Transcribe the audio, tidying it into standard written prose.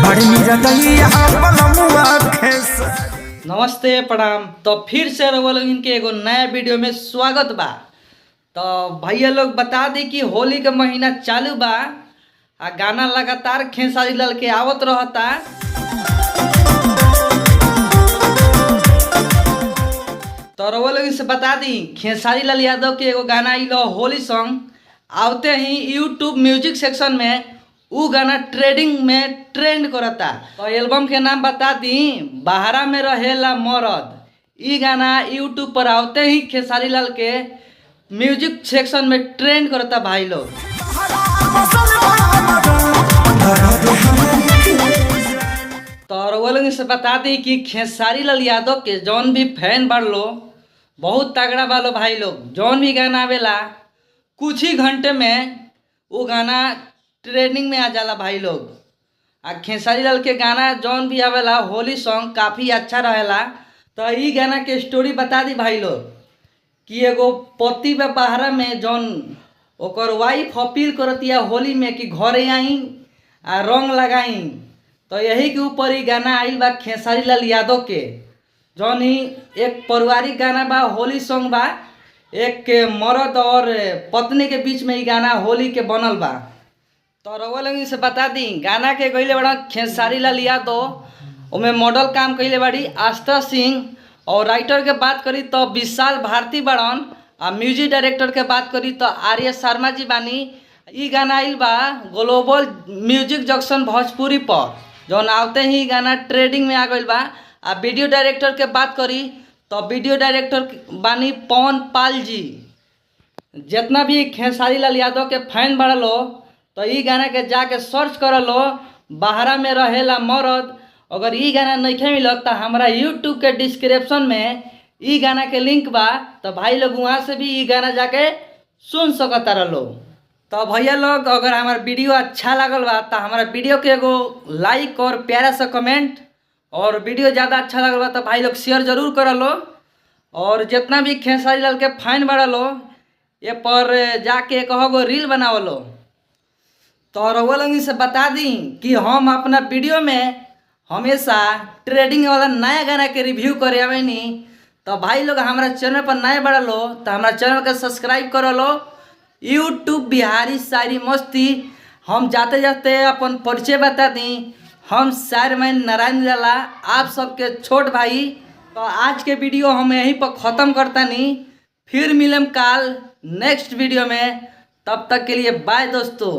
बड़नी रदैया बलमुआ खेस। नमस्ते, प्रणाम। तो फिर से रउआ लोगन के एगो नया वीडियो में स्वागत बा। तो भैया लोग, बता दी कि होली के महीना चालू बा आ गाना लगातार खेसारी लाल के आवत रहता। तो रउआ लोगन से बता दी, खेसारी लाल यादव के एगो गाना आइल होली सॉन्ग, आवते ही यूट्यूब म्यूजिक सेक्शन में उ गाना ट्रेंडिंग में ट्रेंड करता। तो एल्बम के नाम बता दी, बहारा में रहेला मरद। ई गाना यूट्यूब पर आवते ही खेसारी लाल के म्यूजिक सेक्शन में ट्रेंड करता भाई लोग। तो रउआ लोगन से बता दी कि खेसारी लाल यादव के जौन भी फैन बाड़ लो, बहुत तगड़ा बालो भाई लोग। जौन भी गाना आवेला, कुछ ही घंटे में वो गाना ट्रेंडिंग में आ जाला भाई लोग। आ खेसारी लाल के गाना जौन भी आवेला होली सॉन्ग, काफ़ी अच्छा रहेला। तो ई गाना के स्टोरी बता दी भाई लोग कि एगो पति बा बहरा में, जौन ओकर वाइफ अपील करतिया होली में कि घरे आई आ रंग लगाई। तो यही के ऊपर ई गाना आइल बा खेसारी लाल यादव के, जौन ही एक पारिवारिक गाना बा, होली सॉन्ग बा। एक के मर्द और पत्नी के बीच में ई गाना होली के बनल बा। तो रउआ लोगन से बता दी, गाना के गइले बड़ा खेसारी लाल यादव, ओमे मॉडल काम कइले बाड़ी आस्था सिंह और राइटर के बात करी तो विशाल भारती बड़न आ म्यूजिक डायरेक्टर के बात करी तो आर्य शर्मा जी बानी। ई गाना आइल बा ग्लोबल म्यूजिक जंक्शन भोजपुरी पर, जौन आवते ही गाना ट्रेंडिंग में आ गइल बा। आ वीडियो डायरेक्टर के बात करी तो वीडियो डायरेक्टर बानी पवन पाल जी। जितना भी खेसारी लाल यादव के फैन बड़ा लो, तो ई गाना के जाके सर्च कर लो, बहरा में रहेला मरद। अगर ई गाना नइखे मिलत तो हमारा यूट्यूब के डिस्क्रिप्शन में ई गाना के लिंक बा, तो भाई लोग वहाँ से भी ई गाना जाके सुन सकता रहो। तो भैया लोग, अगर हमार वीडियो अच्छा लागल बा तो हमारा वीडियो के एगो लाइक और प्यारा सा कमेंट और वीडियो ज़्यादा अच्छा लागल बा तो भाई लोग शेयर जरूर कर लो। और जितना भी खेसारी लाल के फैन बड़ा लो, ये पर जाके कहो रील बनावलो। तो रउआ लोगन से बता दी कि हम अपना वीडियो में हमेशा ट्रेंडिंग वाला नया गाना के रिव्यू करे आवेनी। तो भाई लोग, हमारा चैनल पर नए बड़ा लो तो हमारा चैनल के सब्सक्राइब कर लो, यूट्यूब बिहारी शायरी मस्ती। हम जाते जाते अपन परिचय बता दी, हम शायर नारायण लाला, आप सबके छोट भाई। तो आज के वीडियो हम यहीं पर ख़त्म करता नहीं, फिर मिलम काल नेक्स्ट वीडियो में। तब तक के लिए बाय दोस्तों।